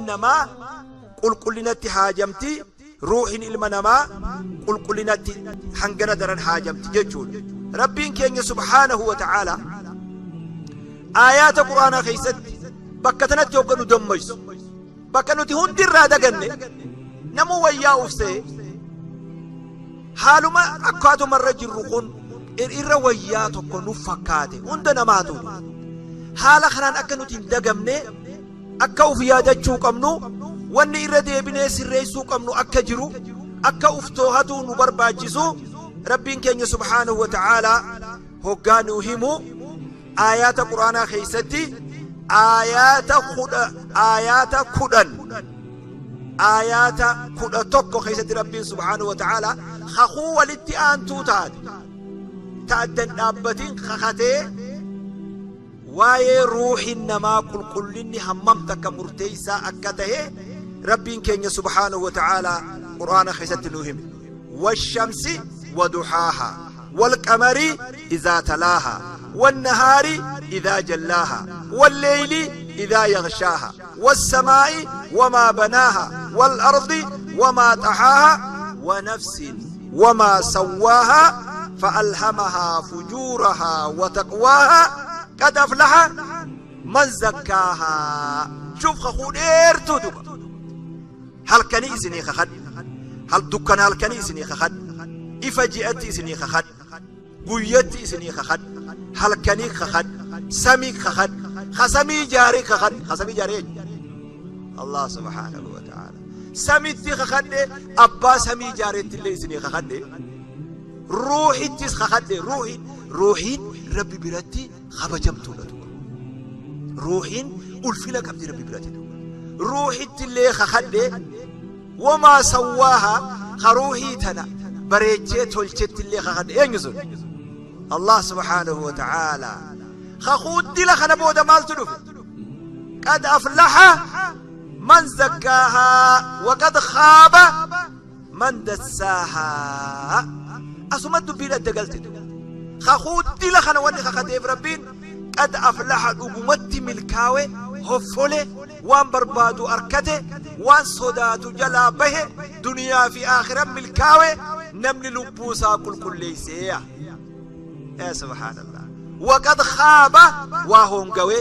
Namaa qulqullinatti haajamti, ruuhin ilma namaa qulqullinatti hangana daran haajamti jechuudha. Rabbiin keenya subhaanahu wa ta'aalaa aayaata Qur'aanaa keessatti bakka tanatti hogga nu dammaysu, bakka nuti hundi irraa daganne, namuu wayyaa ufsee haaluma akkaatuma irra jirru kun irra wayyaa tokko nuuf fakkaate. Hunda namaatu haala kanaan akka nuti hin dagamne, akka uf yaadachuu qabnu, wanni irra deebinee sirreessuu qabnu akka jiru, akka uf toohatuu nu barbaachisu, Rabbiin keenya subhaanahu wa ta'aalaa hoggaa nu himu aayaata Qur'aanaa keessatti aayaata 10, aayaata 11 keessatti Rabbiin subhaanahu wa ta'aalaa kakuu walitti aantuu taate ta addan dhaabbatiin kakatee, waa'ee ruuhin namaa qulqullinni hammam takka murteessaa akka tahe Rabbiin keenya subhaanahu wa ta'aalaa Qur'aana keessatti nu hime. Washamsi waduhaaha, walqamari idaa talaaha, wannahaari idaa jallaaha, walleeyli idaa yaghshaaha, wassamaa'i wamaa banaaha, walardi wamaa xahaaha, wanafsin wamaa sawwaaha, fa'alhamahaa fujuurahaa wataqwaaha, qad aflaha man zakkaahaa. Shuf, kakuu dheertuu duba. Halkanii isinii kakadhe, hal dukkana halkanii isinii kakadhe, ifa ji'atti isinii kakadhe, guyyatti isinii kakadhe, halkanii kakadhe, samii kakadhe, ka samii jaarii kakadhe. Ka samii jaaree eenyu? Allah subhaanahu wa ta'ala. Samitti kakadhe, abbaa samii jaareetti illee isinii kakadhe, ruuhittis kakadhe. Ruuhiin Rabbi biratti kabajamtuudha duuba. Ruuhiin ulfina qabdi Rabbi biratti duuba. Ruuhitti illee kakadhe, wamaa sawwaaha, ka ruuhii tana bareechee tolchetti illee kakadhe. Eenyu sun? Allah subhaanahu wa ta'ala. Kakuu dila kana booda maaltu dhufe? Qad aflaha man zakkaahaa wa qad khaaba man dassaahaa. Asuma dubbiin adda galte. Kakuu dila kana wanni kakateef Rabbiin qad aflaha, dhugumatti milkaawe, hoffole, waan barbaadu arkate, waan sodaatu jalaa bahe, duniyaa fi aakhiran milkaawe namni lubbuu isaa qulqulleeyseeya. Yaa subhaanallah. Waqad khaaba, waa hongawe,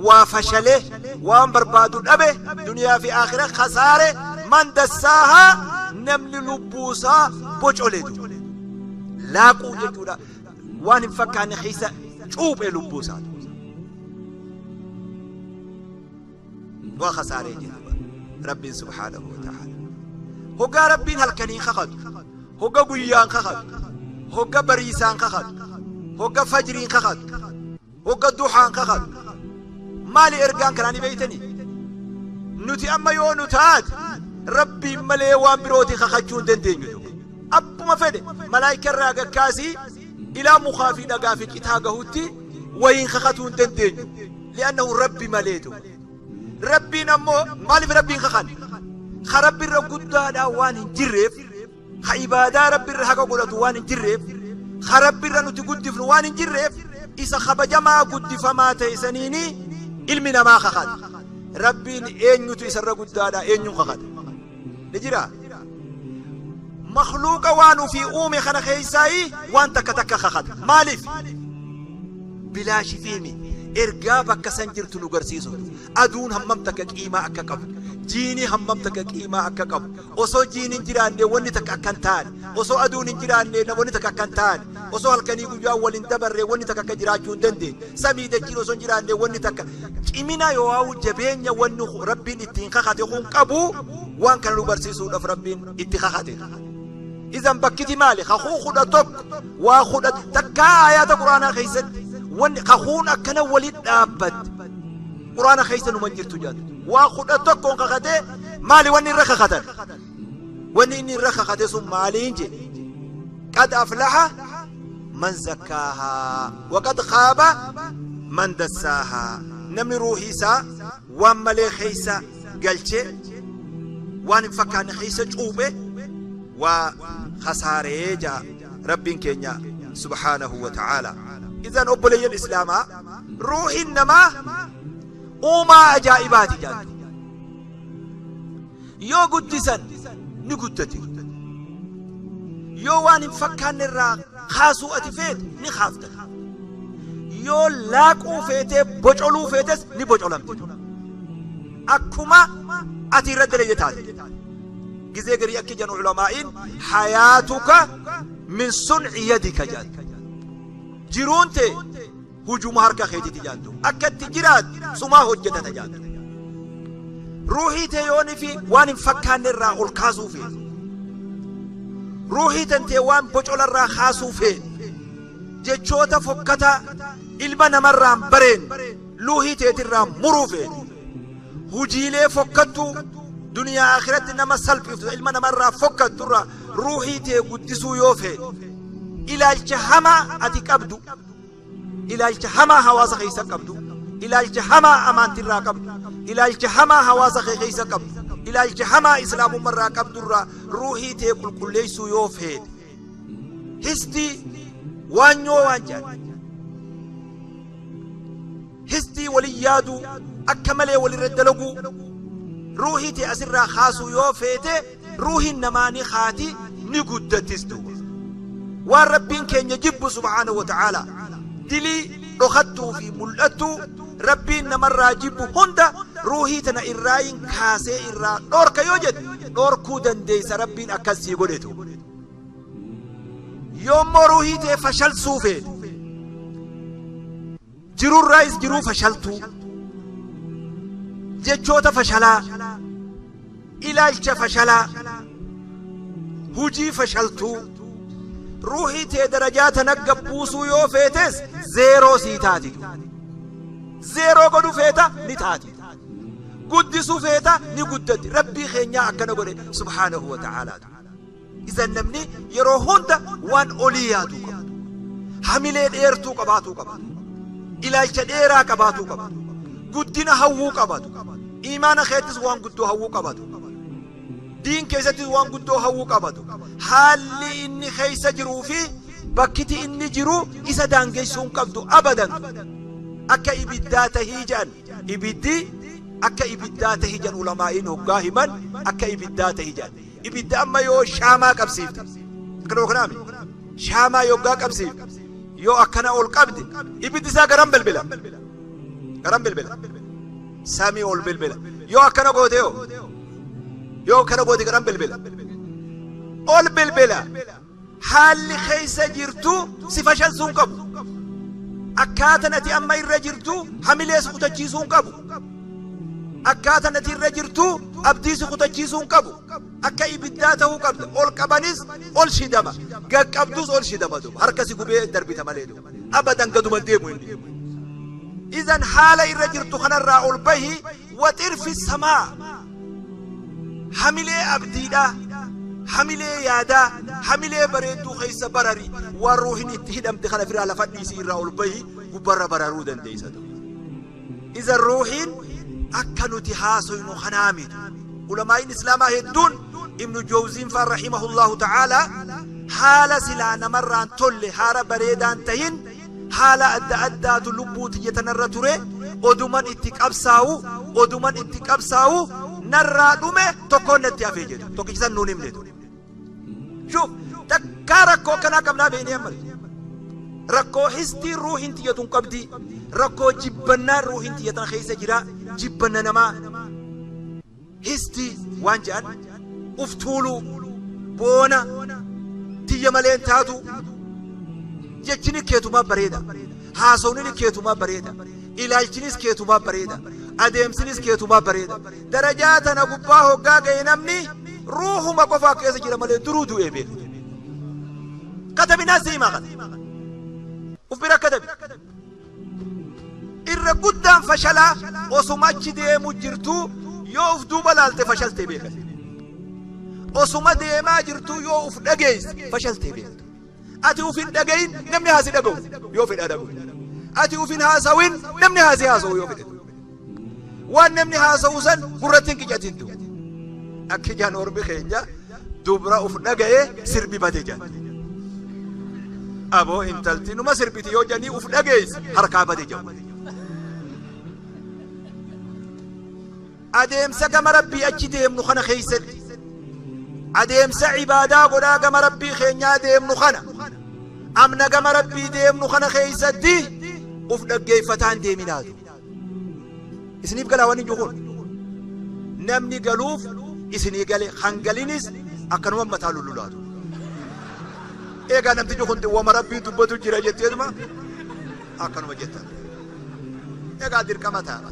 waa fashale, waan barbaadu dhabe, duniyaa fi aakhira khasaare, man dassaahaa, namni lubbuu isaa bocole duuba. Laaquu jechuudha, waan hin fakkaanne keessa cuuphe lubbuu isaa. Waa khasaaree jedhu Rabbiin subhaanahu wa ta'ala. Hoggaa Rabbiin halkaniin kakatu, hogga guyyaan kakatu, hogga bariisaan kakatu, hogga fajriin kakatu, hogga duhaan kakatu, maali ergaan kanaa ni beeytanii? Nuti amma yoo nu taate Rabbiin malee waan birootii kakachuu hin dandeenyu duuba. Abbuma fedhe malaayika irraa gakkaasii ilaa mukaa fi dhagaa fi citaa gahutti wayiin kakatuu hin dandeenyu. Li'annahu Rabbi malee duuba. Rabbiin ammoo maaliif Rabbiin kakan? Ka Rabbi irra guddaadhaa waan hin jirreef, ka ibaadaa Rabbi irra haqa godhatu waan hin jirreef, ka Rabbi irra nuti guddifnu waan hin jirreef, isa kabajamaa guddifamaa ta'e saniini ilmi namaa kakata. Rabbiin eenyutu isarra guddaadha? Eenyuun kakata? Ni jira? Makhluuqa waan ufii uume kana keessaayi waan takka takka kakata. Maaliif? Bilaashifiimi. Ergaa bakka san jirtu nu garsiisu. Aduun hammam takka qiimaa akka qabdu, jiini hammam takka qiimaa akka qabu, osoo jiini hin jiraanne wanni takka akka hin taane, osoo aduun hin jiraanne wanni takka akka hin taane, osoo halkanii guyyaa wal hin dabarre wanni takka akka jiraachuu hin dandeenye, samii dachiin osoo hin jiraanne wanni takka, cimina yoo'aawu jabeenya wanni Rabbiin ittiin kakate kun qabu, waan kana nu barsiisuudhaaf Rabbiin itti kakate. Idan bakkiti maali? Kakuu 11, waa kudha takkaa aayaata Quraanaa keessatti wanni kakuun akkana walit dhaabbatte Quraana keessa numa jirtu jedhan. Waa 11n kakatee, maali wanni irra kakatan? Wanni inni irra kakate sun maaliin jedhe? Qad aflaha man zakkaahaa waqad khaaba man dassaahaa. Namni ruuhii isaa waan malee keessa galchee, waan hin fakkaanne keessa cuuphe, waa khasaaree ja'a Rabbiin keenya subhaanahu wa ta'aala. Idan obboleeyyan islaamaa, ruuhiin namaa uumaa ajaa'ibaati jaantu. Yoo guddisan ni guddati. Yoo waan hin fakkaanne irraa kaasuu ati feete ni kaafta. Yoo laaquu feetee bocoluu feetes ni bocolamti. Akkuma ati irra dalagde taate. Gizee garii akki jedhan ulamaa'iin, hayaatuka min sun'i yadika jedhan. Jiruun tee hujuma harka keetiiti jedhan duuba. Akka itti jiraattu sumaa hojjetata jedhan. Ruuhii tee yooni fi waan hin fakkaanne irraa ol kaasuu feete. Ruuhii tantee waan bocola irraa kaasuu feete. Jechoota fokkataa ilma namarraa hin bareenye luuhii teetirraa muruu feete. Hujiilee fokkattuu duniyaa akhiratti nama salphiftu ilma namarraa fokkattu irraa ruuhii tee guddisuu yoo feete. Ilaalcha hamaa ati qabdu, ilaalcha hamaa hawaasa keessa qabdu, ilaalcha hamaa amaantirraa qabdu, ilaalcha hamaa hawaasa kee keessa qabdu, ilaalcha hamaa islaamummarraa qabdurraa ruuhii tee qulqulleessuu yoo feete, histii waanyoo waan jedhan, histii walin yaaduu, akka malee walirra dalaguu, ruuhii tee asirraa kaasuu yoo feete, ruuhiin namaa ni kaati, ni guddattis duuba. Waan Rabbiin keenya jibbu subhaanahu wa ta'aalaa, dilii dhokattuu fi mul'attuu Rabbiin namarraa jibbu hunda ruuhii tana irraayin kaasee irraa dhoorka yoo jette, dhoorkuu dandeessa Rabbiin akkas sii godhetu. Yoommoo ruuhii tee fashalsuu feete, jirurraayis jiruu fashaltuu, jechoota fashalaa, ilaalcha fashalaa, hujii fashaltuu, ruuhii tee darajaa tana gabbuusuu yoo feetes zeeroo sii taati. Zeeroo godhu feeta, ni taati. Guddisuu feeta, ni guddatti. Rabbii keenyaa akkana godhe subhaanahu wa ta'aalaa. Isan namni yeroo hunda waan olii yaaduu qaba. Hamilee dheertuu qabaatuu qaba. Ilaalcha dheeraa qabaatuu qaba. Guddina hawwuu qabatu. Imaana keettis waan guddoo hawwuu qabatu. Diin keessattis waan guddoo hawwuu qabatu. Haalli inni keessa jiruu fi bakkiti inni jiru isa daangessuu hin qabdu abadan. Akka ibiddaa tahii jedhan. Ibiddi akka ibiddaa tahii jedhan ulamaa'iin hoggaa himan, akka ibiddaa tahii jedhan. Ibidda amma yoo shaamaa qabsiifte, akkana kanaami, shaamaa yoggaa qabsiifte, yoo akkana ol qabde, ibiddi isaa garam bilbila? Garam bilbila? Samii ol bilbila. Yoo akkana goote, yoo akkana goote, garam bilbila? Ol bilbila. Haalli keessa jirtu si fashalsuu hin qabu. Akkaataan ati amma irra jirtu hamilee si kutachiisuu hin qabu. Akkaataan ati irra jirtu abdii si kutachiisuu hin qabu. Akka ibiddaa ta'uu qabda. Ol qabanis ol shidama, gad qabdus ol shidama duuba. Harka si gubee darbita malee duuba. Abadan gaduma deemu inni. Idan haala irra jirtu kanarraa ol bahi, waxir fi samaa. Hamilee abdiidhaa, hamilee yaadaa, hamilee bareedduu keessa barari. Waan ruuhin itti hidhamte kana firaa lafa dhiisii irraa ol bahi, gubbarra bararuu dandeessa. Idan ruuhiin akka nuti haasoynu kanaa miti. Ulamaa'iin islaamaa hedduun, Ibnu Jawziin faan rahimahullahu ta'aalaa, haala silaa namarraan tolle, haala bareedaan tahin, haala adda addaatu lubbuu tiyya tanarra ture, oduman itti qabsaawu, oduman itti qabsaawu narraa dhume, tokkoon natti hafee jedhu. Tokkichi san nuun himne. Shuuf, takkaa rakkoo akkanaa qabnaa beeknee amma rakkoo histii ruuhiin tiyya tun qabdi, rakkoo jibbannaa ruuhiin tiyya tana keessa jira, jibbanna namaa, histii waan jedhan, uf tuuluu, boona tiyya maleen taatu, jechini keetumaa bareeda, haasawni keetumaa bareeda, ilaalchinis keetumaa bareeda, adeemsinis keetumaa bareeda. Darajaa tana gubbaa hoggaa ga'e namni ruuhuma qofaa keessa jira malee duruu du'ee beeka. Katabinaa siimaa kana uf bira katabi. Irra guddaan fashalaa osuma achi deemu jirtuu yoo uf duuba laalte fashaltee beekan. Osuma deemaa jirtuu yoo uf dhageesse fashaltee beektu. Ati uf hin dhagayin, namni haasi dhaga'u yoo fedhaa dhaga'u. Ati uf hin haasawin, namni haasi haasa'u yoo fedhe. Waan namni haasa'u san gurratti hin qicatin. Akka ijaan ormi keenya dubra uf dhaga'e sirbi bade jedhan. Aboo, intalti numa sirbiti yoo jedhanii uf dhageesse harkaa bade jedhu. Adeemsa gama Rabbii achi deemnu kana keessatti, adeemsa ibaadaa godhaa gama Rabbii keenyaa deemnu kana, amna gama Rabbii deemnu kana keessatti uf dhaggeeffataan deeminaatu. Isiniif galaa wanni jiru kun? Namni galuuf isinii gale, kan galinis akkanuma mataa lullulaatu. Eegaa namtichi kun wama Rabbii dubbatu jira jetteetuma akkanuma jettan. Egaa dirqama ta'a.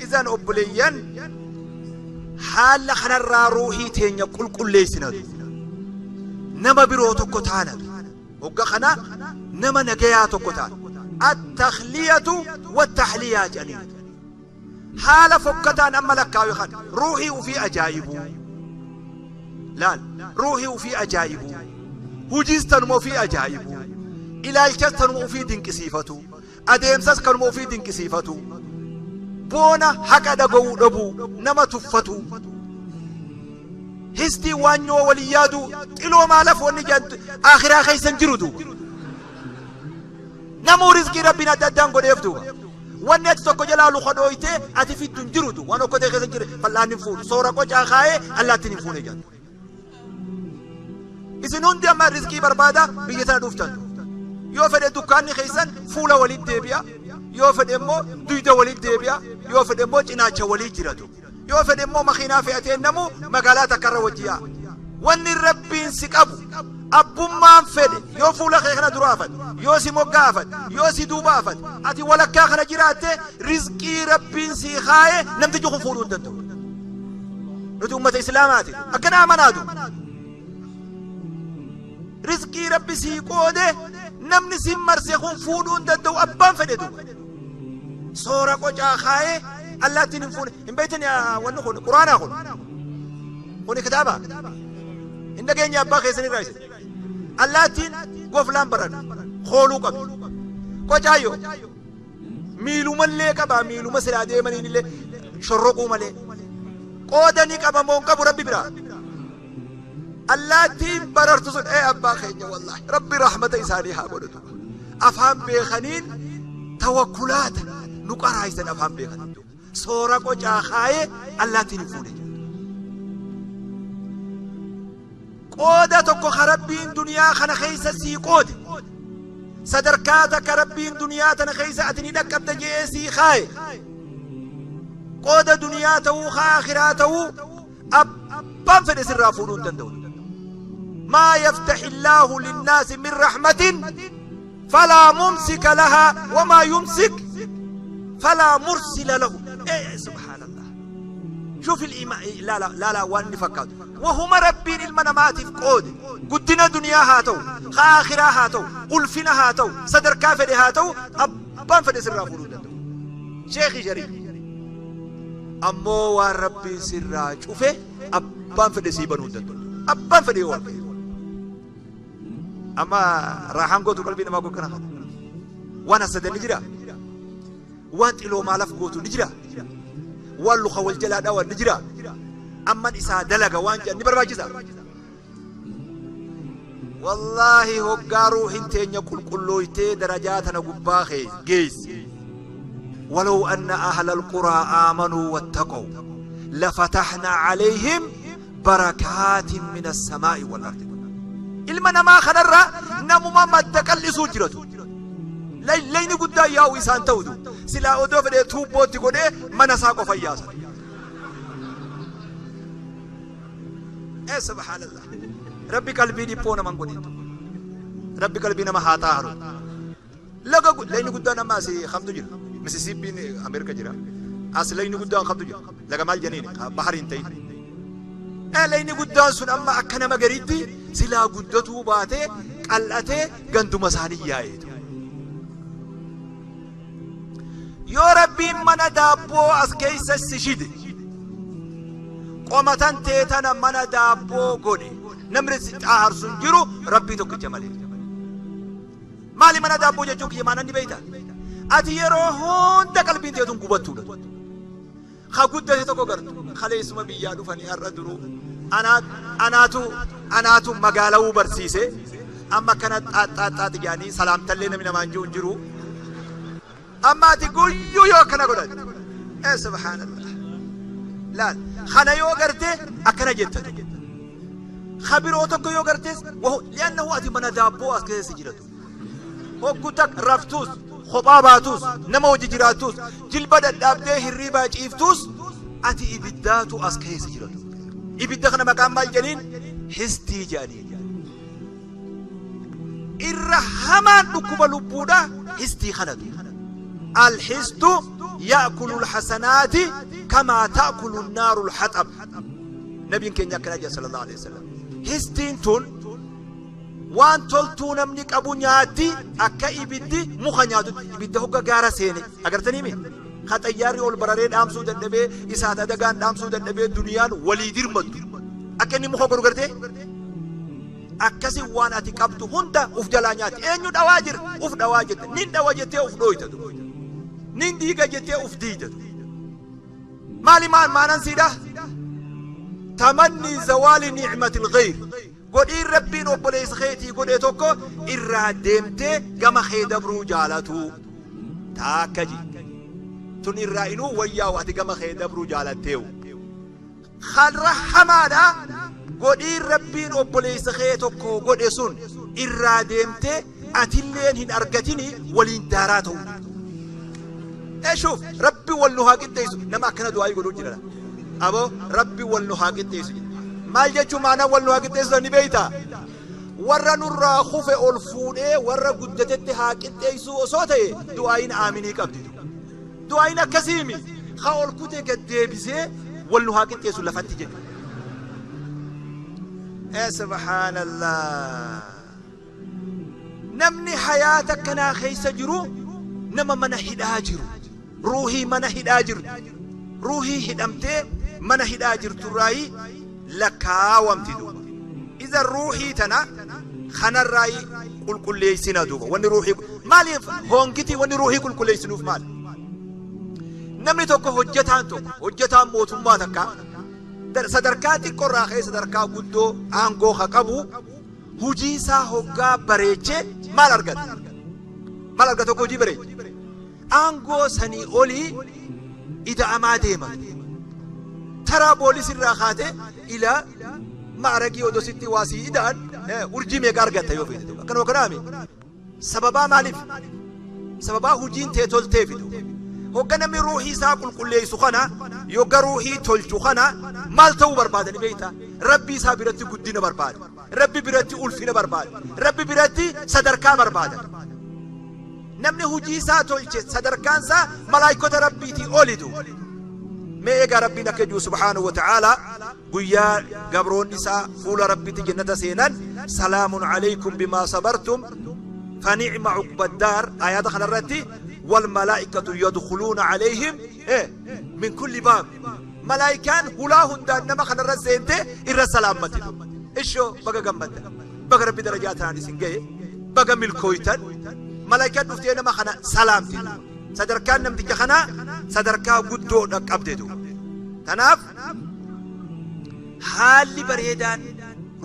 Izan obboleeyyan, haala kanarraa ruuhii teenya qulqulleessinatu. Nama biroo tokko taanatu. Hogga kana nama nagayaa tokko taana. At-takhliyatu wat-tahliyaa jedhaniin. Haala fokkataan amma lakkaawe kana ruuhii ufii ajaa'ibuu. Laal, ruuhii ufii ajaa'ibuu. Hujiis tanuma ufii ajaa'ibuu. Ilaalchas tanuma ufii dinqisiifatu. Adeemsas kanuma ufii dinqisiifatu. Boona haqa dhaga'uu dhabuu, nama tuffatu. Histii waanyoo walii yaaduu, xiloo maalaf wanni jedhan akhiraa keessa hin jiru duuba. Namuu rizqii Rabbiin adda addaan godheef duuba. Wanni ati tokko jalaa luka dhooytee ati fiddu hin jiru duuba. Waan okkotee keessa hin jirre fal'aanni hin fuudhu. Soora qocaa kaayee allaattiin hin fuune jedhan. Isin hundi amma rizqii barbaada biyya tana dhuftan. Yoo fedhe dukkaanni keessan fuula walitti deebi'a. Yoo fedhe immoo duyda walitti deebi'a. Yoo fedhe immoo cinaacha walii jiratu. Yoo fedhe immoo makiinaa fe'atee namuu magaalaa takkarra wajji yaa'a. Wanni Rabbiin si qabu abbummaan fedhe yoo fuula kee kana dura afate, yoo si moggaa afate, yoo si duuba afate, ati walakkaa kana jiraatte rizqii Rabbiin sii kaaye namtichi kun fuudhuu hin danda'u. Nuti ummata Islaamaati. Akkana amanaatu. Rizqii Rabbi sii qoode namni si marse kun fuudhuu hin danda'u abbaan fedhe duuba. Soora qocaa kaayee allaattiin hin fuune. Hin beektan wanni kun quraanaa kun. Kuni kitaaba. Hin dhageenye abbaa keessan irraa isin. Allaattiin goflaan baran kooluu qabdi. Qocaayyoo miilumallee qaba, miiluma silaa deemaniin illee shorroquu malee. Qooda ni qaba moo hin qabu Rabbi biraa? Allaattiin barartu sun ee abbaa keenya, wallaahi Rabbi rahmata isaanii haa godhatu. Afaan beekaniin tawakkulaata nu qaraayisan afaan beekaniin. Soora qocaa kaayee allaattiin hin fuune. Qooda tokko ka Rabbiin duniyaa kana keessa sii qoode, sadarkaa takka Rabbiin duniyaa tana keessa ati ni dhaqqabda je'ee sii kaaye, qooda duniyaa ta'uu ka akhiraa ta'uu abbaan fedhe sirraa fuudhuu hin danda'u. Maa yaftahi Allaahu linnaasi min rahmatin falaa mumsika lahaa wamaa yumsik falaa mursila lahu. Ee subhaanallah. Shuuf laala laala waan inni fakkaatu. Wahuma Rabbiin ilma namaatiif qoode, guddina duniyaa haa ta'u, ka aakhiraa haa ta'u, ulfina haa ta'u, sadarkaa fedhe haa ta'u, abbaan fedhe sirraa fuudhuu hin danda'u. Sheekhi Shariif. Ammoo waan Rabbiin sirraa cufe abbaan fedhe sii banuu hin danda'u. Abbaan fedhe yoo argate. Amma raahaan gootu qalbii namaa gokkana kana. Waan hasadan ni jira. Waan xiloo maalaf gootu ni jira. Waan luka wal jalaa dhawan ni jira. Amman isaa dalaga waan jedhan ni barbaachisa. Wallaahi hoggaa ruuhin teenya qulqullooytee darajaa tana gubbaa geesse. Walaw anna ahla alquraa aamanuu wattaqow lafatahna alayhim barakaatin min assamaa'i wal ardi. Ilma namaa kanarra namuma madda qal'isuu jiratu. Layni guddaan yaa'u isaan ta'utu silaa odoo fedhee tuubbootti godhee mana isaa qofa yaasa. Ee subhaanallah. Rabbi qalbii dhiphoo naman godhin. Rabbi qalbii nama haa xaaharu. Laga layni guddaan amma asii kamtu jira? Misisiippiin Ameerika jira. As layni guddaan kamtu jira? Laga maal janiini? Bahari hin ta'in. Ee layni guddaan sun amma akka nama gariitti silaa guddatuu baatee qal'atee ganduma isaanii yaa'eetu. Yoo Rabbiin mana daabboo as keessa si shide, qoma tan tee tana mana daabboo godhe, namni si xaaharsu hin jiru Rabbii tokkicha malee. Maali mana daabboo jechuun kiyya maana ni beeyta? Ati yeroo hunda qalbiin teetun gubattuudha. Ka guddate tokko gartu kaleessuma biyyaa dhufanii har'a duruu anaatu anaatu magaalawuu barsiise, amma akkana xaaxxaaxxaaxi jedhanii salaamtallee namni namaan jiru hin jiru. Amma ati guyyuu yoo akkana godhatte, ee subhaanallah, laal kana yoo garte akkana jetta. Ka biroo tokko yoo gartes, li'annahu ati mana daabboo as keessa jiratu, hoggu tak raftuus, kophaa baatus, nama hojii jiraattus, jilba dhadhaabdee hirriibaa ciiftus, ati ibiddaatu as keessa jiratu. Ibidda kana maqaan maal jedhaniin? Histii jedhaniin. Irra hamaan dhukkuba lubbuudha histii kanatu. Alhistu ya'kulu alhasanaati kamaa ta'kulu naaru alhaxab. Nabiin keenya akkana jedha, sallallahu alaihi wasallam. Histiin tun waan toltuu namni qabu nyaatti, akka ibiddi muka nyaatutti. Ibidda hogga gaara seene agartanii mi? Ka xayyaarri ol bararee dhaamsuu dadhabee, isaat adagaan dhaamsuu dadhabee, duniyaan walii dirmattu, akka inni muka godhu gartee. Akkasi waan ati qabdu hunda uf jalaa nyaatti. Eenyu dhawaa jira? Uf dhawaa jirta. Nin dhawa jettee uf dhooyta, nin diiga jettee uf diida. Maali maal maanan siidha? Tamanni zawaali ni'matil ghayr, godhiin Rabbiin obboleessa keetii godhe tokko irraa deemtee gama kee dabruu jaalatu taakka ji tun irraa inuu wayyaa'u, ati gama kee dabruu jaalatteewu. Karra hamaadha, godhiin Rabbiin obboleessa kee tokko godhe sun irraa deemtee atilleen hin argatini waliin daaraa ta'uu. Eshuuf Rabbi wal nu haa qixxeessu. Nama akkana du'aayii godhuu jira. Aboo, Rabbi wal nu haa qixxeessu. Maal jechuun maanaa wal nu haa qixxeessu ni beeytaa? Warra nurraa kufe ol fuudhee warra guddatetti haa qixxeessuu osoo ta'e du'aayiin aaminii qabdi. Du'aayiin akkasiimi. Ha ol kutee gad deebisee wal nu haa qixxeessu lafatti jedhu. Ee subhaanallah. Namni hayaata akkanaa keessa jiru nama mana hidhaa jiru. Ruuhii mana hidhaa jirtu. Ruuhii hidhamtee mana hidhaa jirturraayi lakkaawamti duuba. Iza ruuhii tana kanarraayi qulqulleessina duuba. Wanni ruuhii maaliif hoongitii, wanni ruuhii qulqulleessinuuf maali? Namni tokko, hojjetaan tokko, hojjetaan mootummaa takka sadarkaa xiqqoorraa ka'ee sadarkaa guddoo aangoo ka qabu, hujii isaa hoggaa bareechee maal argata? Maal argata tokko hojii bareeche? Aangoo sanii olii ida'amaa deema. Taraa poolisirraa kaatee ilaa ma'aragii odoo sitti waa sii ida'an, urjii meeqa argatta yoo feete tokko. Akkanuma kanaami. Sababaa maaliif? Sababaa hujiin tee toltee fidu. Hogga namni ruuhii isaa qulqulleessu kana, yogga ruuhii tolchu kana, maal ta'uu barbaadani beektaa? Rabbii isaa biratti guddina barbaada. Rabbi biratti ulfina barbaada. Rabbi biratti sadarkaa barbaada. Namni hujii isaa tolche sadarkaan isaa malaayikota Rabbiitii olitu. Mee egaa Rabbiin akka jiru subhaanahu wa ta'aalaa, guyyaa gabroonni isaa fuula Rabbitti jannata seenan, salaamun alaykum bimaa sabartum fanicma uqbaddaar. Ayaata kanarratti wal malaa'ikatu yadkhuluuna alayhim min kulli baab, malaayikaan hulaa hundaan nama kanarra seente irra salaammati. Ishoo, baga gammadda, baga Rabbi darajaa tanaan isin gahe, baga milkooytan. Malaayikaan dhuftee nama kana salaamti. Sadarkaan namticha kanaa sadarkaa guddoo dhaqqabdetu. Tanaaf haalli bareedaan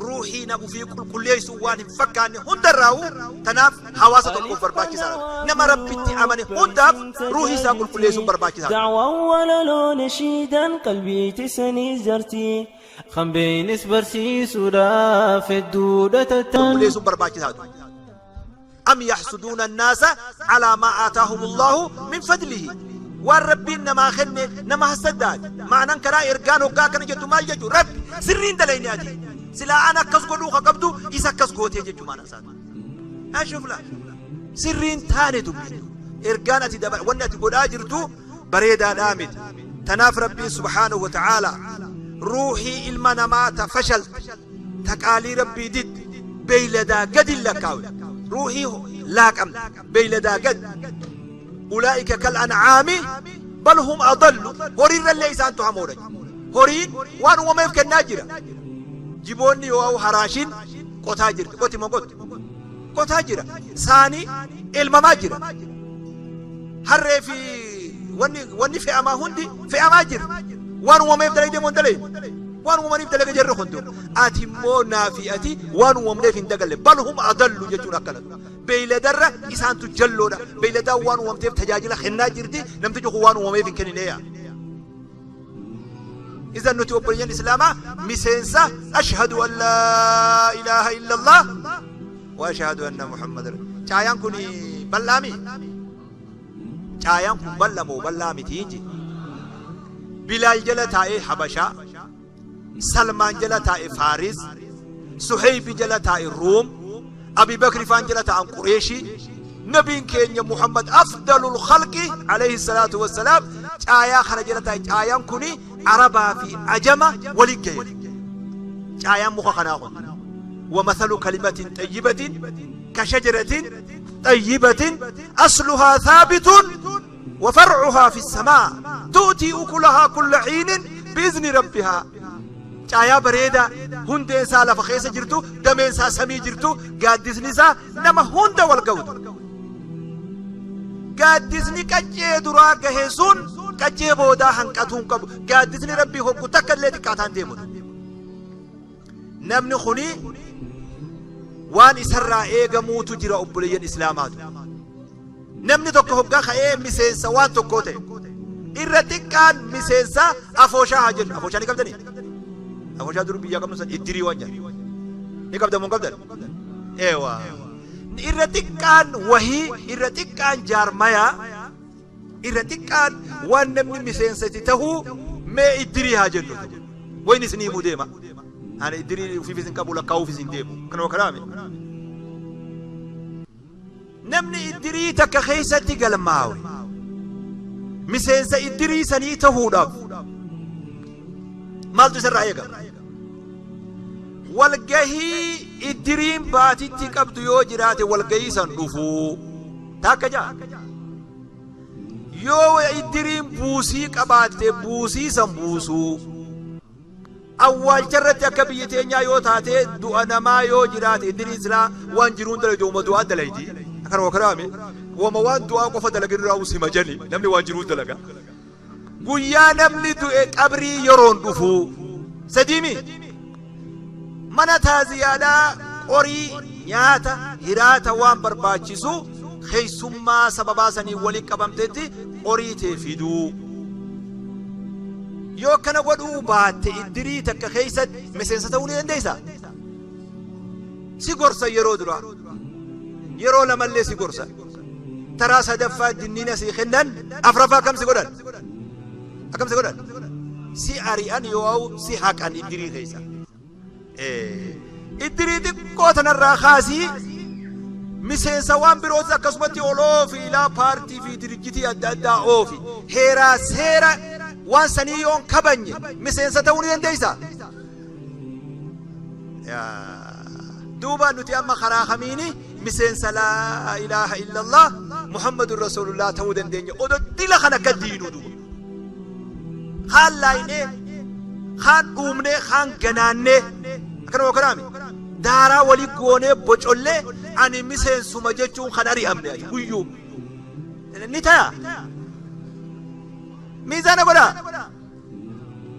ruuhii na ufii qulqulleessuu waan hin fakkaanne hundarraa'u. Tanaaf hawaasa tokkoof barbaachisaadha. Nama Rabbitti amane hundaaf ruuhii isaa qulqulleessuun barbaachisaadha. دعوة ولولو نشيدا قلبي تسني زرتي Kan beeynis barsiisuudhaaf hedduudha tattaan. Qulqulleessuun barbaachisaadha. Am yaxsuduuna annaasa calaa maa aataahum Allaahu min fadlihi. Waan Rabbiin namaa kenne nama hassaddaati. Ma'anan karaa ergaan hoggaa akkana jettu maal jechu? Rabbi sirriin dalayne, ati silaa an akkas godhuu ka qabdu isa akkas gootee jechuu maana isaati. Ashufla sirriin taane dubbiin ergaan ati daba wanni ati godhaa jirtu bareedaadhaa miti. Tanaaf Rabbiin subhaanahu wa ta'aalaa ruuhii ilma namaa ta fashalte, ta qaalii Rabbii didde, beeyladaa gadi lakkaawe. Ruuhii laaqamte beeyladaa gad. Ulaa'ika kal an'aami bal hum adallu, horiirrallee isaantu hamoodha. Horiin waan uumameef kennaa jira. Jiboonni yoo haraashin qotaa jirti, qoti moo qotu qotaa jira, saani elmamaa jira, harree fi wanni wanni fe'amaa hundi fe'amaa jira. Waan uumameef dalagdee moo hin dalayne? Waan uumamaniif dalaga jarri kun. Ati immoo naafi ati waan uumamneef hin dagalle. Bal hum adallu jechuun akkana. Beeyladarra isaantu jalloodha. Beeyladaan waan uumamteef tajaajila kennaa jirti. Namtichi kun waan uumameef hin kennine yaa. Idan nuti obboleeyyan Islaamaa miseensa ashhadu an laa ilaaha illallah wa ashhadu anna Muhammadan. Caayaan kun bal'aami? Caayaan kun bal'a moo bal'aa miti je. Bilaal jala taa'ee Habashaa, Salmaan jala taa'e Faaris, Suheybi jala taa'e Ruum, Abi Bakri faan jala taa'an Qureeshii, Nabiin keenya Muhammad afdalul khalqi alayhi salaatu wassalaam caayaa kana jala taa'e. Caayaan kuni Arabaa fi Ajama waliin gahe. Caayaan muka kanaa kun. ومثل كلمة طيبة كشجرة طيبة أصلها ثابت وفرعها في السماء تؤتي أكلها كل حين بإذن ربها. Caayaa bareedaa hundeen isaa lafa keessa jirtu, dameen isaa samii jirtu, gaaddisni isaa nama hunda wal ga'utu. Gaaddisni qaccee duraa gahe sun qaccee boodaa hanqatuu hin qabu. Gaaddisni Rabbii hoggu takka illee xiqqaataan deemutu. Namni kuni waan isarraa eegamuutu jira, obboleeyyan Islaamaatu. Namni tokko hoggaa ka'ee miseensa waan tokkoo ta'e, irra xiqqaan miseensa afooshaa haa jennu. Afooshaa ni qabdanii? Afooshaa dur biyyaa qabnu san iddirii waan jedhan. Ni qabda moo hin qabdan? Eewa. Irra xiqqaan wahii, irra xiqqaan jaarmayaa, irra xiqqaan waan namni miseensa itti tahuu mee iddirii haa jennu. Wayni isinii himuu deema. Ani iddirii ofiifis hin qabu, lakkaa'uufis hin deemu. Kanuma kanaame. Namni iddirii takka keessatti galmaawe miseensa iddirii sanii tahuudhaaf maaltu isarraa eegama? Walgahii iddiriin baatitti qabdu yoo jiraate walgahii san dhufuu takka ja'a. Yoo iddiriin buusii qabaatte buusii san buusuu. Awwaalcha irratti akka biyya teenyaa yoo taate, du'a namaa yoo jiraate, iddiriin silaa waan jiruun dalaydu wama du'aa dalayti. Akkanuma kanaame wama waan du'aa qofa dalagin irraa usima jani namni waan jiruun dalaga. Guyyaa namni du'e qabrii yeroon dhufuu. Sadiimi mana taaziyaadhaa qorii, nyaata, hiraata, waan barbaachisu keessummaa sababaa sanii waliin qabamtetti qorii tee fiduu. Yoo akkana godhuu baatte iddirii takka keessatti miseensa ta'uu ni dandeessa? Si gorsa yeroo duraa. Yeroo lamallee si gorsa. Taraa sadaffaa dinniina sii kennan, afraffaa akkam si godhan? Akkam si godhan? Si ari'an yoo si haqan iddirii keessa. Iddirii xiqqoo tanarraa kaasii miseensa waan birootis akkasumatti ol oofi, ilaa paartii fi dirjitii adda addaa oofi. Heeraa seera waan sanii yoon kabanye miseensa ta'uu ni dandeessa? Duuba nuti amma karaa kamiini miseensa laa ilaaha illallah Muhammadun Rasuulullah ta'uu dandeenya? Odoo dila kan akka diinuu duuba. Kaan laaynee, kaan dhuumnee, kaan ganaannee, akkanuma kanaami daaraa walii goonee bocollee ani miseensuma jechuun kan ari'amne ati guyyuu ni taya. Miizaana godhaa,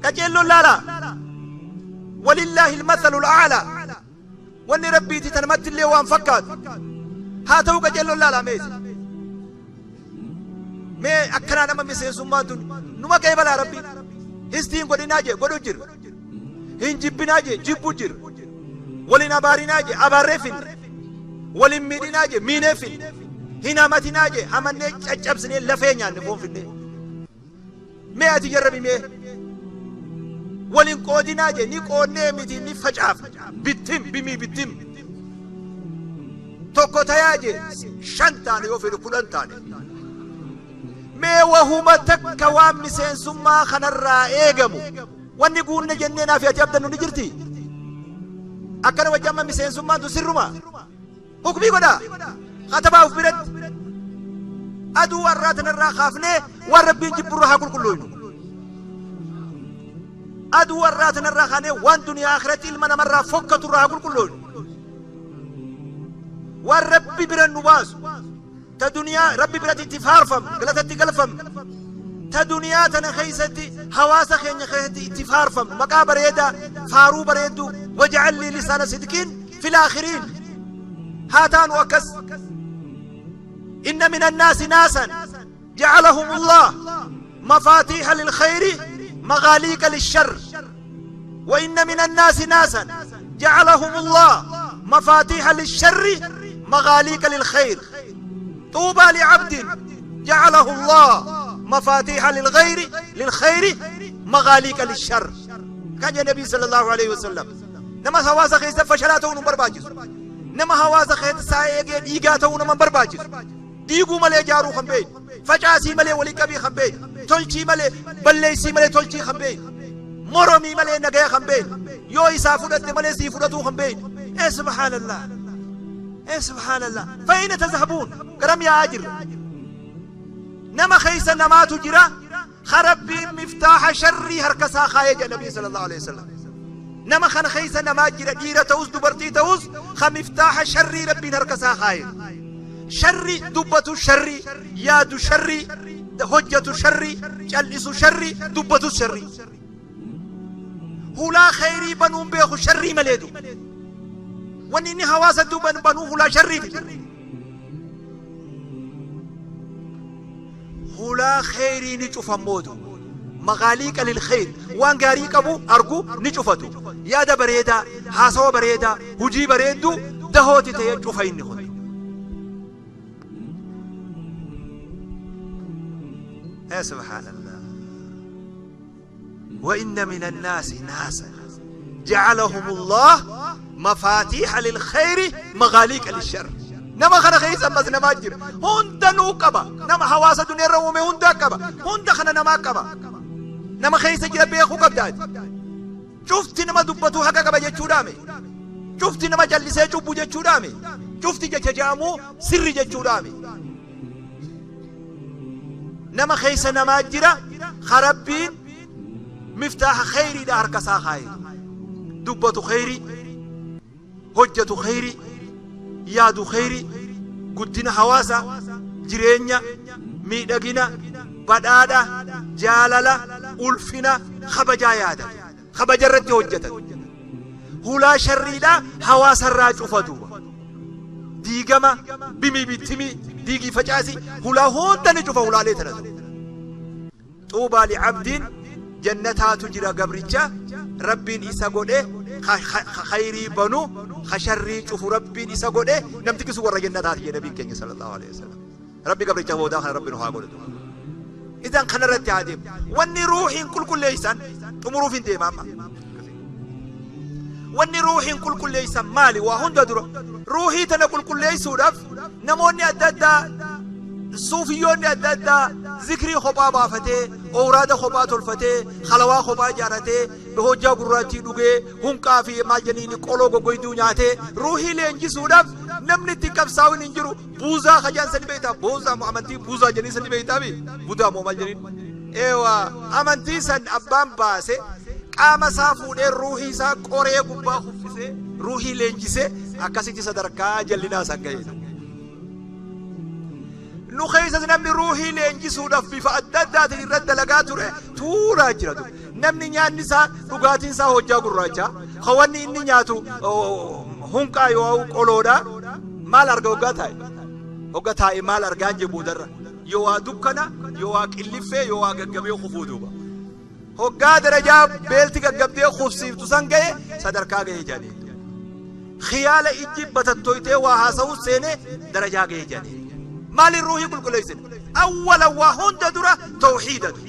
qaceelloon laalaa. Walillaahi almathalu al'aalaa. Wanni Rabbiiti tanamatti illee waan fakkaatu haa ta'u, qaceelloon laalaa. Meesi mee akkanaa nama miseensummaan tun numa qeebalaa? Rabbi histiin godhinaa jee godhu jira, hin jibbinaa jee jibbu jira, walin abaarinaa jee abaarree finne, walin miidhinaa jee miinee finne, hin hamatinaa jee hamannee caccabsinee lafee nyaanne foon finne. Mee ati jarrabi, mee walin qoodinaa jee ni qoonnee miti, ni facaafne, bittim bimii bittim. Tokko tayaa jee shan taane, yoo fedhe 10 taane. Mee wahuma takka waan miseensummaa kanarraa eegamu wanni guunne jennee naaf ati abdannu ni jirti? Akkana wajji amma miseensummaan tun sirruma hukmii godhaa katabaa uf biratti. Aduu har'aa tanarraa kaafnee waan Rabbiin jibburra haa qulqulloofnu. Aduu har'aa tanarraa kaanee waan duniyaa akhiratti ilma namarraa fokkaturraa haa qulqulloofnu. Waan Rabbi bira nu baasu, ta duniyaa Rabbi biratti itti faarfamnu, galatatti galfamnu, ta Ta duniyaa tana keeysatti hawaasa keenya keessatti itti faarfamnu, maqaa bareedaa, faaruu bareedduu, waj'al lii lisaana sidqiin fil aakhiriin haa taanu. Akkas inna min annaasi naasan ja'alahum Allah mafaatiiha lilkhayri maghaaliiqa lishar, wa inna min annaasi naasan ja'alahum Allah mafaatiiha lisharri maghaaliiqa lilkhayr. طوبى لعبد جعله الله مفاتيح للغير للخير مغاليق للشر. كان النبي صلى الله عليه وسلم nama hawaasa keessa fashalaa ta'uu nu barbaachisu, nama hawaasa keessa eegee dhiigaa ta'uu nama barbaachisu, diiguu malee jaaruu kan beeyne, facaasii malee walii qabii kan beeyne, tolchii malee balleessii malee tolchii kan beeyne, moromii malee nagaya kan beeyne, yoo isaa fudhatte malee sii fudhatuu kan beeyne. Ee subhaanallah, ee subhaanallah, فأين تذهبون? Garam yaa'aa jirra? Nama keessa namaatu jira ka Rabbiin miftaaha sharrii harka isaa kaayee jedha Nabii صلى الله عليه وسلم. Nama kana keessa namaa jira, dhiira ta'us dubartii ta'us, ka miftaaha sharrii Rabbiin harka isaa kaaye, sharri dubbatu, sharri yaadu, sharri hojjatu, sharri cal'isu, sharri dubbatu, sharri hulaa khayrii banuun beeku, sharrii maleetu wanni inni hawaasa duuban banuu hulaa sharriiti. Hulaa khayrii ni cufammootu, مغاليق للخير, waan gaarii qabu argu ni cufatu, yaada bareedaa, haasawa bareedaa, hujii bareeddu dahooti ta'ee cufa inni kun. يا سبحان الله، وإن من الناس ناسا جعلهم الله مفاتيح للخير مغاليق للشر. Nama kana keessa ammas namaa jira, hundanuu qaba. Nama hawaasa duniyaa uume hundaa qaba, hunda kana namaa qaba. Nama keessa jira beekuu qabdaati. Cufti nama dubbatu haqa qaba jechuudhaame, cufti nama jallisee cubbu jechuudhaame, cufti jecha je'amuu sirri jechuudhaame. Nama keessa namaa jira ka Rabbiin miftaaha kheyriidha harka isaa kaaye, dubbatu kheyrii, hojjetu kheyrii, yaadu kheyrii, guddina hawaasa, jireenya miidhagina, badhaadha, jaalala, ulfina, kabajaa yaadatu, kabaja irratti hojjetan, hulaa sharriidha hawaasarraa cufa duuba, diigama, bimii, bittimii, diigii, facaasi, hulaa hunda ni cufa, hulaalee tanatu. طوبى لعبد, jannataatu jira gabricha Rabbiin isa godhe khayrii banu, ka sharrii cufu Rabbiin isa godhe. Namtichi sun warra jannataati jedhe nabiin keenya صلى الله عليه وسلم. Rabbi gabricha boodaa kana Rabbi nu haa godhatu. Idan kanarratti haa deemu. Wanni ruuhiin qulqulleeysan, xumuruuf hin deema amma, wanni ruuhiin qulqulleeysan maali? Waa hunda dura ruuhii tana qulqulleeysuudhaaf namoonni adda addaa, suufiyyoonni adda addaa, zikrii kophaa baafatee, owraada kophaa tolfatee, halawaa kophaa ijaaratee, hojjaa gurraachii dhugee, hunqaa fi maal jeniini qoloo goggoyduu nyaatee ruuhii leenjisuudhaaf namni itti qabsaa'uun hin jiru. Buuzaa kajaan sani beektaa? Buuzaa moo amantii buuzaa jedhanii sani beektaa? Budaa moo maal jedhanii? Eewa, amantii san abbaan baase qaama isaa fuudhee ruuhii isaa qoree gubbaa kuffisee ruuhii leenjisee akkasitti sadarkaa jallinaa san ga'e. Nu keessas namni ruuhii leenjisuudhaaf bifa adda addaatiin irratti dalagaa ture tuulaa jira. Namni nyaanni isaa, dhugaatiin isaa hojjaa gurraacha, wanni inni nyaatu hunqaa yoo qoloodha. Maal arga hoggaa taa'e? Hoggaa taa'e maal argaan jee boodarra yoo waa dukkana, yoo waa qilliffee, yoo waa gaggabee kufuu duuba. Hoggaa darajaa beelti gaggabdee kufsiiftu san ga'e, sadarkaa ga'ee jedhanii. Khiyaala ijji batattoytee waa haasa'uu seenee darajaa ga'ee jedhanii. Maaliin ruuhii qulqulleessine? Awwala, waa hunda dura tawxiidatu.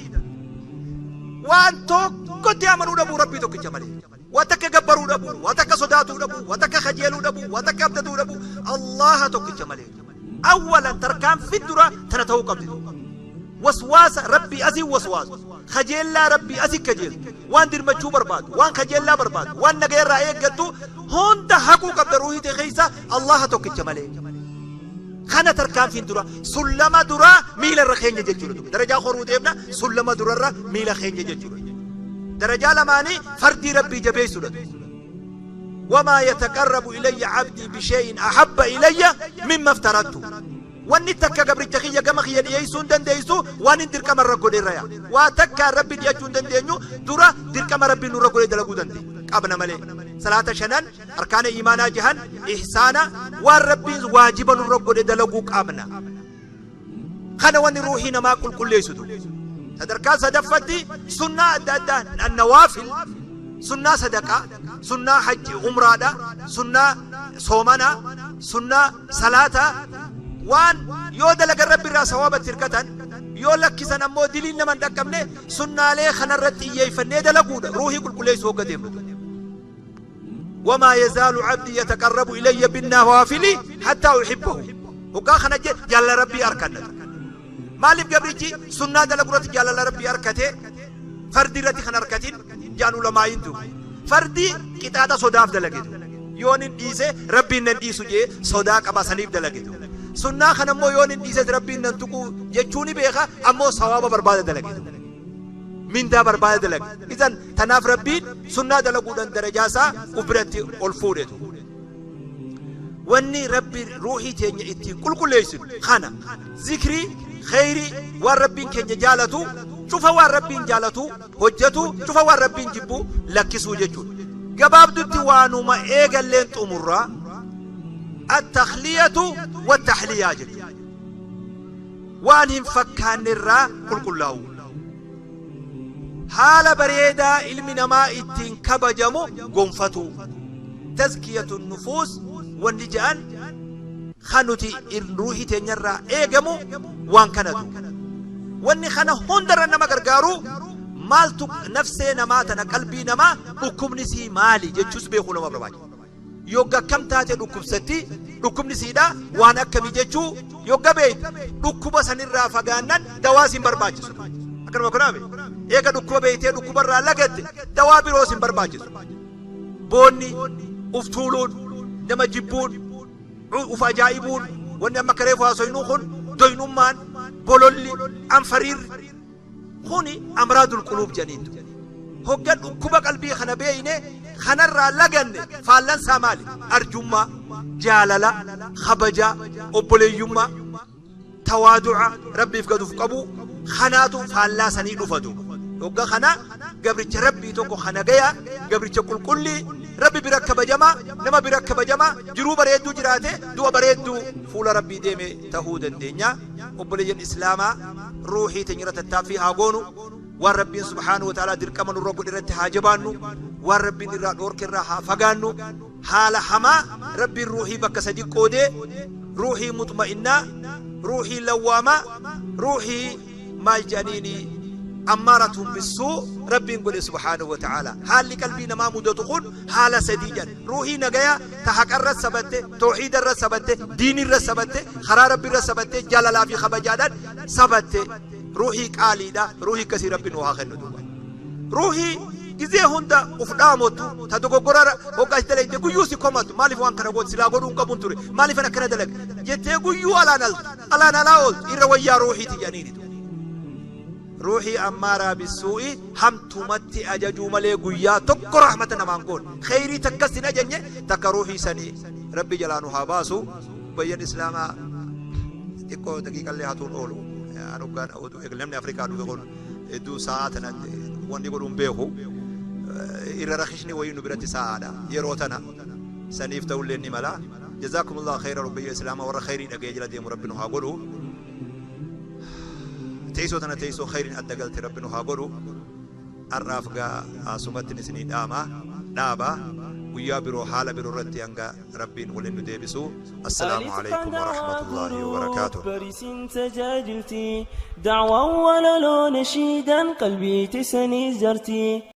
Waan tokkotti amanuu dhabuu, Rabbii tokkicha malee. Waa takka gabbaruu dhabuu, waa takka sodaatuu dhabuu, waa takka kajeeluu dhabuu, waa takka abdatuu dhabuu, Allaha tokkicha malee. Awwalan tarkaanfii dura tana ta'uu qabdi. Waswaasa Rabbii asii waswaasu. Kajeellaa Rabbii asii kajeeltu. Waan dirmachuu barbaadu, waan kajeellaa barbaadu, waan nagayarraa eeggattu hunda haquu qabda ruuhii ta'e keessa Allaha tokkicha malee. Kana tarkaanfiin dura sullama dura miila irra keenya jechuudha. Darajaa horuu deemna, sullama durarra miila keenya jechuudha. Darajaa lamaanii fardii Rabbii jabeessuudha. وما يتقرب إلي عبدي بشيء أحب إلي مما افترضته. Wanni takka gabricha kiyya gama kiyya dhiyeessuu hin dandeessu waan hin dirqama irra godhe irra yaa. Waa takka Rabbi dhiyachuu hin dandeenyu dura dirqama Rabbi nurra godhe dalaguu dandeenya. Qabna malee. Salaata shanan, arkaana iimaanaa jahan, ihsaana, waan Rabbiin waajiba nurra godhe dalaguu qabna. Kana wanni ruuhii namaa qulqulleessitu. Sadarkaa sadaffatti sunnaa adda addaa, annawaafil, sunnaa sadaqaa, sunnaa hajji umraadha, sunnaa soomanaa, sunnaa salaataa, waan yoo dalagan Rabbi irraa sawaabatti hirkatan, yoo lakkisan ammoo diliin nama hin dhaqqabne, sunnaalee kanarratti xiyyeeffannee dalaguudha ruuhii qulqulleessuu hogga deemnu. وما يزال عبدي يتقرب إلي بالنوافل حتى أحبه. Hoggaa kana jaalala Rabbii arkanna. Maaliif gabrichi sunnaa dalagurratti jaalala Rabbii arkate, fardi irratti kan arkatin jaan ulamaayin? Fardi qixaaxa sodaaf dalagetu, yoon hin dhiise Rabbiin nan dhiisu jee sodaa qaba, saniif dalagetu. Sunnaa kana immoo yoon hin dhiise Rabbiin nan tuqu jechuu ni beeka, ammoo sawaaba barbaada dalagetu, mindaa barbaada dalage. Idan tanaaf Rabbiin sunnaa dalaguudhaan darajaasaa uf biratti ol fuudhetu. Wanni Rabbi ruuhii teenya ittiin qulqulleessinu kana: zikrii, kheyrii, waan Rabbiin keenya jaalatu cufa, waan Rabbiin jaalatu hojjetu cufa, waan Rabbiin jibbu lakkisuu jechuudha. Gabaabdutti waanuma eegalleen xumurraa التخلية والتحلية jechuudha. Waan hin fakkaanne irraa qulqullaa'u, haala bareedaa ilmi namaa ittiin kabajamu gonfatu, تزكية النفوس wanni je'an kan nuti ruuhii teenyarraa eegamu waan kanatu. Wanni kana hundarra nama gargaaru maaltu? Nafsee namaa tana, qalbii namaa, dhukkubni sii maali jechuus beekuu nama barbaachisa. Yogga akkam taate dhukkubsatti, dhukkubni siidha waan akkamii jechuu yogga beeyte, dhukkuba sanirraa fagaannan dawaa sin barbaachisu. Akkanuma kunaame eega dhukkuba beeytee dhukkubarraa lagatte, dawaa biroo sin barbaachisu. Boonni, uf tuuluun, nama jibbuun, uf ajaa'ibuun, wanni amma kareefu haasoynuu kun, doynummaan, bololli, anfariirri kuni أمراض القلوب janiintu. Hogga dhukkuba qalbii kana beeyne, kanarraa laganne, faallansaa maali? Arjummaa, jaalala, kabaja, obboleeyyummaa, tawaadu'a, Rabbiif gaduuf qabu kanaatu faallaa sanii dhufatu. Hogga kana gabricha Rabbii tokko kana gaya, gabricha qulqullii, Rabbi bira kabajamaa, nama bira kabajamaa, jiruu bareedduu jiraate, du'a bareedduu fuula Rabbii deeme tahuu dandeenya. Obboleeyyan Islaamaa, ruuhii teenya tattaaffii haa goonu. Waan Rabbiin سبحانه وتعالى dirqama nurra godhe irratti haa jabaannu, waan Rabbiin irraa dhoorke irraa haa fagaannu. Haala hamaa Rabbiin ruuhii bakka sadi qoodee: ruuhii مطمئنة, ruuhii لوامة, ruuhii maal jedhaniini أمارة بالسوء Rabbiin godhe سبحانه وتعالى. Haalli qalbii namaa mudatu kun haala sadii jedhan: ruuhii nagaya ta haqarra sabatte, tawxiidarra sabatte, diinirra sabatte, karaa Rabbiirra sabatte, jaalalaa fi kabajaadhaan sabatte, ruuhii qaaliidha. Ruuhii akkasii Rabbi nu haa kennu duuba. Ruuhii gizee hunda uf dhaamottu, ta dogoggora hoggaas dalagde guyyuu si komattu, maaliif waan kana goote, silaa godhuun qabuun ture, maaliif akkana dalag jettee guyyuu alaan altu, alaan alaa ooltu, irra wayyaa ruuhiiti jedhaniinitu. Ruuhii أمارة بالسوء, hamtumatti ajajuu malee guyyaa tokko rahmata namaan goon, kheyrii takkas hin ajajne takka, ruuhii sanii Rabbi jalaa nu haa baasu. Bayyan Islaamaa, xiqqoo daqiiqallee hatuun oolu. Anuggaan namni Afrikaa dhufe kun hedduu sa'aa tana wanni godhuun beeku irra rakishni wayii nu biratti sa'aadha yeroo tana, saniif ta'ullee ni mala. جزاكم الله خيرا. Biyya Islaamaa, warra kheyrii dhagee jala deemu Rabbi nu haa godhu. Teessoo tana teessoo kheyriin adda galte Rabbi nu haa godhu. Har'aaf gaa asumatti isinii dhaama dhaaba. Guyyaa biroo haala biroo irratti hanga Rabbiin waliin nu deebisu, السلام عليكم ورحمة الله وبركاته. Barisin tajaajilti dacwaa walaloo nashiidaan qalbii tisanii jarti.